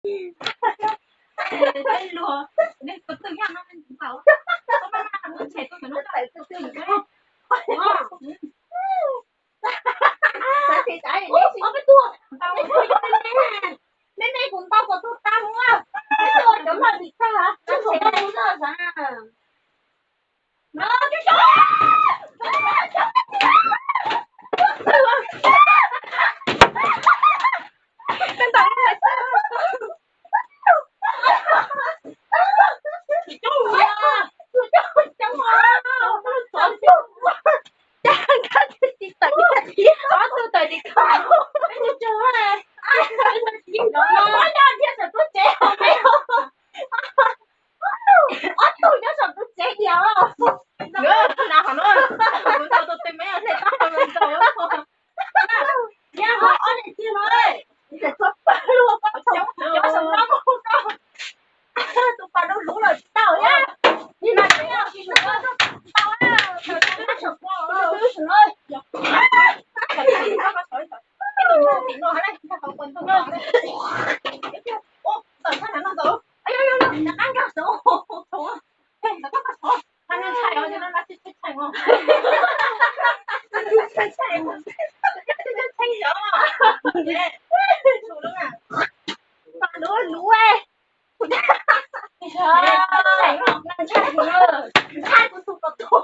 Luag, nej ko twg yog no, tau, tau mas, muab ntshe tus no, tau, tus no. Ub, ub, peb tuaj. Me me, kuv ntaus kom tus tas mus, peb tuaj cov loj dim tag, tsis tau mus txog xav. No, cov, cov, cov, cov, cov, cov, ob tug nyob saum tus tsev diam os. Nkawd na, qhov no kuv ntaus tus tes me hle tau ntaus. Yog ob leeg tiag no, cov pawg luag pab txhaum cov saum no mus rau tus pas luv luv lawm tsis tau thiab. Nim no tsis tau, tsis tau, tsis tau, tsis tau. Tim no, tim no, tim no. Ntawm thaj no ntawd. Rov qab nkag saum. Qhov no ntshai os, no ntshai ntshai os. Ntshai ntshai os. Pas luv luv. Ntshai kuv tus pas tuag.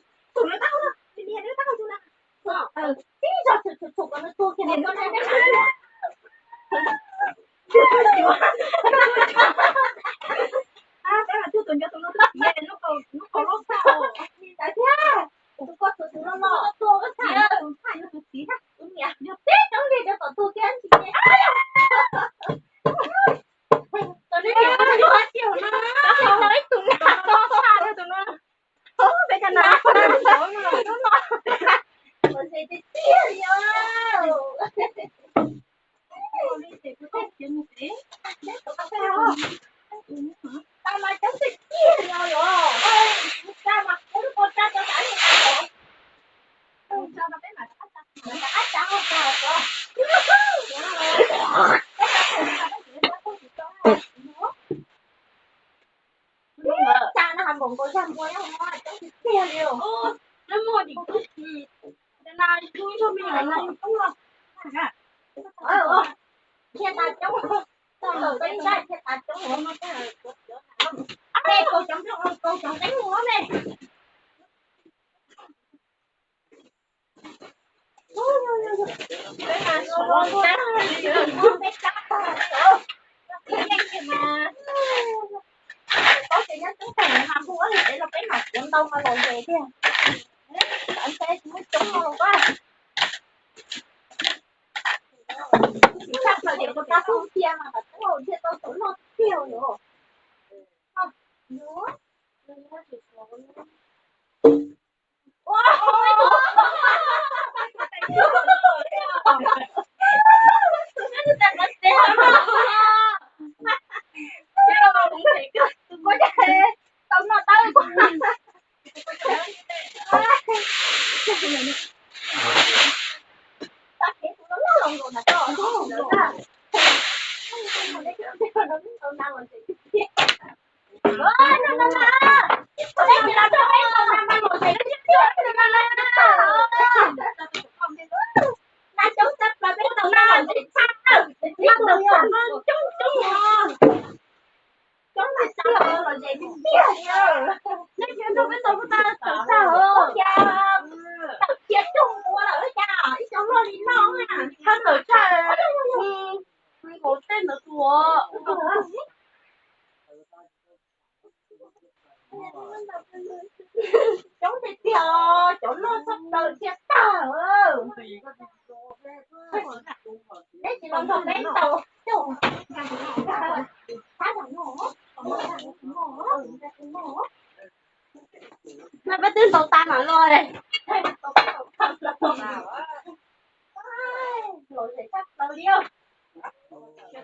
Tus no tab, tus niag no tab tus no. Tib zaug tshum tshum kom nws tuag kiag no. Tab mas cuag tus nco tus no tus txiv, lub kaus loj tag. Tus koj tus tus no los tuag, koj tham tus tham yog tus txiv, tus niam yog tib cov liag cov tom tuag kiag tsis ces. Tus niam tus no, tus no, tus no. Peb cov no, tus no. Tau mas coob tiag tiag li os. Tsa no ha npaum nkaus zag npua nyob hauv no coob tiag tiag li os. Thiaj tas coob, tau lawm peb nqaij thiaj tas coob. Tej kaus cov nplooj, kaus cov nqeeb ua me. Peb mas suav tag li, peb cab tag li os. Peb yeej mas, peb ces nyob coob tag mas hu ua li peb los peb mam kuv ntau mas los ze tiag. Xav ntshe tsis muaj coob no los pab. Tsis tshaj plaws ces kuv tab hu cia mas kom coob thiaj tau cov loj tiag os. Tau noj tau. Coob tiag, coob tiag, coob tiag. Tawm cia coob ua lawm cas ib cov luaj li no na. Tawm tshaj nkaus tej ntawd tuaj. Coob tiag tiag, cov luaj txog plaws cia tag. Peb tsis los nrog peb ntaus. Peb twb ntaus tas mam los. Los zem tshaj plaws li.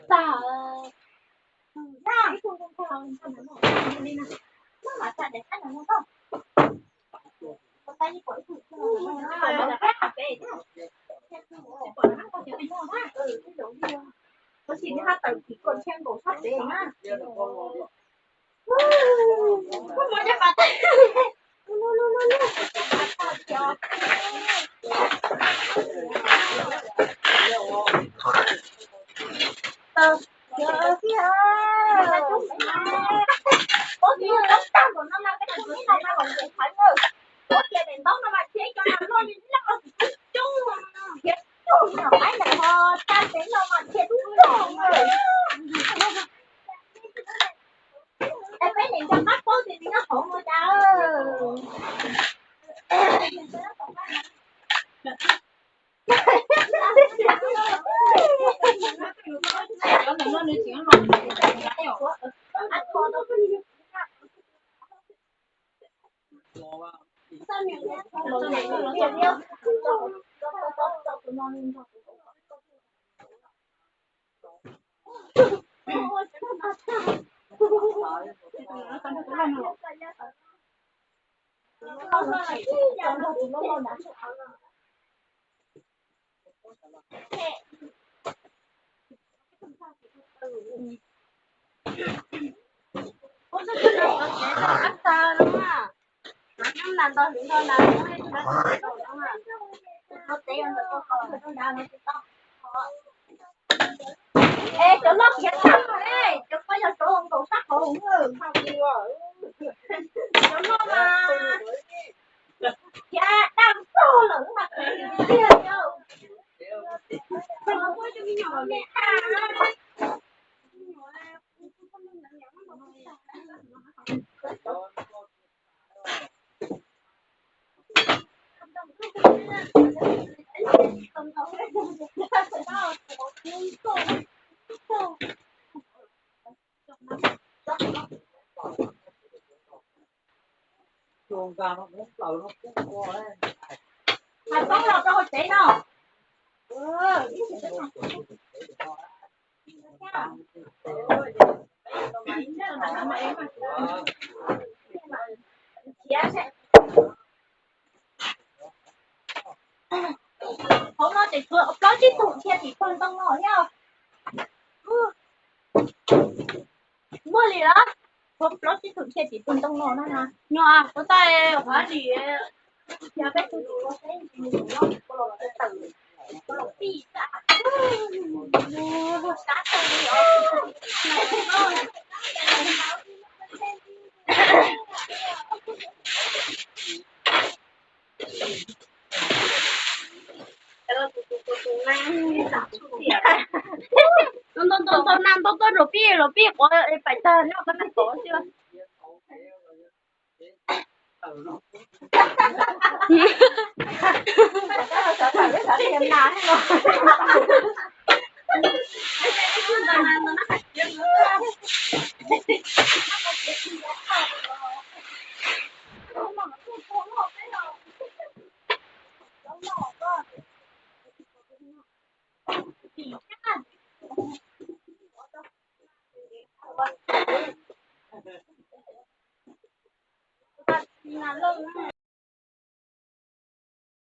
Tag. Peb niam nco qab paub tias nws nyob hauv no cas. Es cov loj khiav tag, cov ko yog cov nkaus sab qhov hauv. Cov loj mas khiav daj tog lawm mas tiag tiag. Hais poob los rau hauv tsev no. Hauv no ces tshuav plaub tsib tug dhia tim pawg ntoo no thiab. Muaj li los? Tshuav plaub tsib tug dhia tim pawg ntoo no na. Nyob ua taj qhov li. Ntau ntau ntau na, ntau ntau, los pib los pib quav pais tag nyob qhov tag tod xwb.